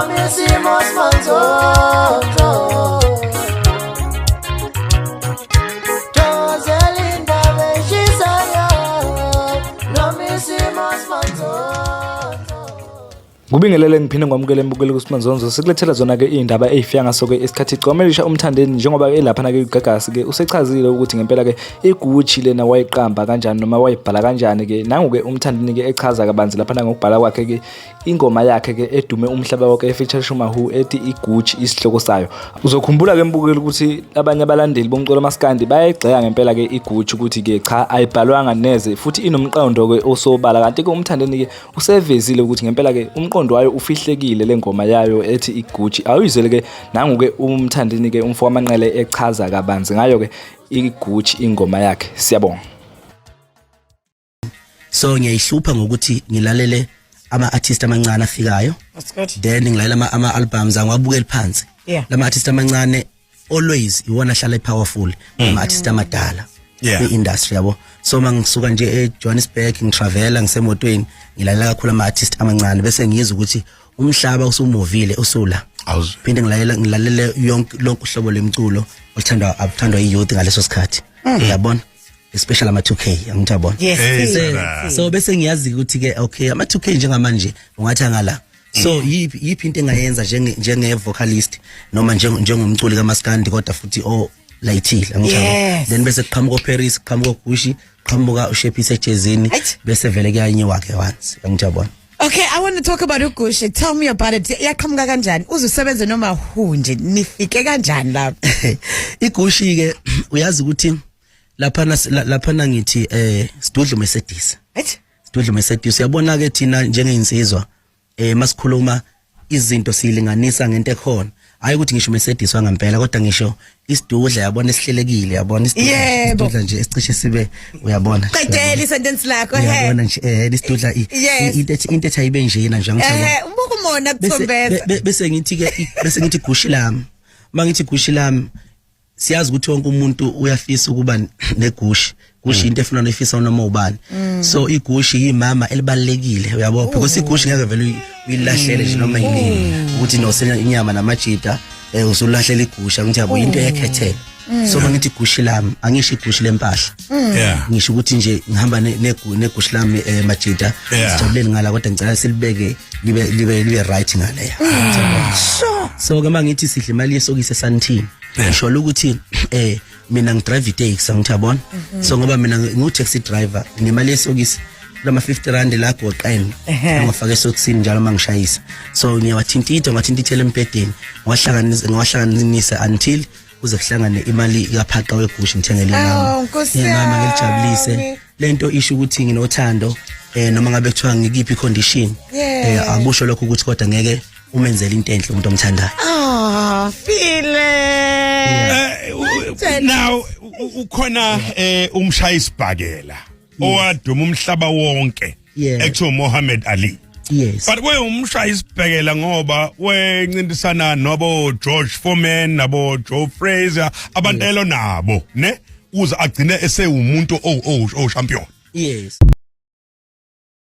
Noma isimo simanzonzo. Thokozela indaba eshisayo. Noma isimo simanzonzo. Ngubingelele ngiphinde ngwamukele mbukeli kuSimanzonzo sikulethela zona ke izindaba ezifika ngaso ke isikhathi igcomelisha umthandeni njengoba elapha na ke igagasi ke usechazile ukuthi ngempela ke iGucci lena wayiqamba kanjani noma wayibhala kanjani ke nangu ke umthandeni ke echaza kabanzi lapha ngokubhala kwakhe ke ingoma yakhe ke edume umhlaba wonke efeature Shumahu ethi iGucci isihloko sayo. Uzokhumbula ke mbukeli ukuthi abanye abalandeli bomculo maskandi bayayigxeka ngempela ke iGucci ukuthi ke cha ayibhalwanga neze futhi inomqondo ke osobala kanti ke umthandeni ke usevezile ukuthi ngempela ke umqondo wayo ufihlekile le ngoma yayo ethi iGucci. Awuyizwele ke nangu ke umthandeni ke umfo wamanqele echaza kabanzi ngayo ke iGucci ingoma yakhe. Siyabonga. So ngiyayihlupha ngokuthi ngilalele ama artist amancane afikayo. That's good. Then ngilalela ama albums angiwabukeli phansi. Lama artist amancane always iwona ahlala powerful ama artist amadala kwi-industry yabo. So mangisuka nje eJohannesburg ngitravela ngisemotweni ngilalela kakhulu ama artist amancane bese ngiyizwa ukuthi umhlaba usumovile usula. Phinde ngilalela ngilalele yonke lonke uhlobo lomculo oluthandwa abuthandwa i-youth ngaleso sikhathi. Uyabona? Especially ama 2K angithi yabona. Yes. Hey, please. sana. So bese ngiyazi ukuthi ke okay ama 2K njengamanje ungathi angala. So yiphi into engayenza njenge vocalist noma njengomculi kaMaskandi kodwa futhi o layithile angithi yabo. Then bese kuqhamuka oParis, kuqhamuka oGucci, kuqhamuka uShepisi ejezini Right. bese vele kuyanyiwa ke once angithi yabona. Okay, I want to talk about uGucci. Tell me about it. Yaqhamuka kanjani? Uzusebenze noma hu nje nifike kanjani lapho? iGucci ke uyazi ukuthi laphana ngithi sidudlu Mercedes. Right? Sidudlu Mercedes uyabona ke thina njengeinsizwa masikhuluma izinto siyilinganisa ngento ekhona. Hayi ukuthi ngisho Mercedes wangempela kodwa ngisho isidudla yabona esihlelekile yabona isidudla isidudla nje esicishe sibe uyabona. Qedela isentence lakho he. Uyabona nje isidudla into ethi ayibe njena nje angithanda. Ubuka umona kuthombeza. Bese ngithi ke bese ngithi Gucci lami. Mangithi Gucci lami siyazi ukuthi wonke umuntu uyafisa ukuba neGucci. Gucci into efuna nefisa noma ubani. So iGucci yimama elibalekile uyabo because iGucci ngeke vele uyilahlele nje noma yini ukuthi nosena inyama namajita usulahlela iGucci angithi yabo into ekhethelo. So mangithi Gucci lami angisho iGucci lempahla. Ngisho ukuthi nje ngihamba neGucci lami majita sijabuleni ngala kodwa ngicela silibeke libe right ngale. So ke mangithi sidla imali yesokisi esantini. Ngisho ukuthi mina ngidrive itaxi angithi yabona. So ngoba mina ngu taxi driver ngemali yesokisi lama 50 rand la goqene ngifake esokisini njalo mangishayisa. So ngiyawathintitha ngiwathintithela embhedeni ngiwahlanganisa until kuze kuhlangane imali kaphaqa weGucci ngithengele imama. Imama ngijabulise. Lento isho ukuthi nginothando noma ngabe kuthiwa ngikiphi condition akusho lokho ukuthi kodwa ngeke umenzele into enhle umuntu omthandayo. Ah, file. Now ukhona umshayisibhakela owaduma umhlaba wonke ekuthiwa Muhammad Ali. Yes. But we umshayisibhakela ngoba wencintisana nobo George Foreman nabo Joe Frazier abantu elo nabo ne uze agcine esewumuntu o champion. Yes.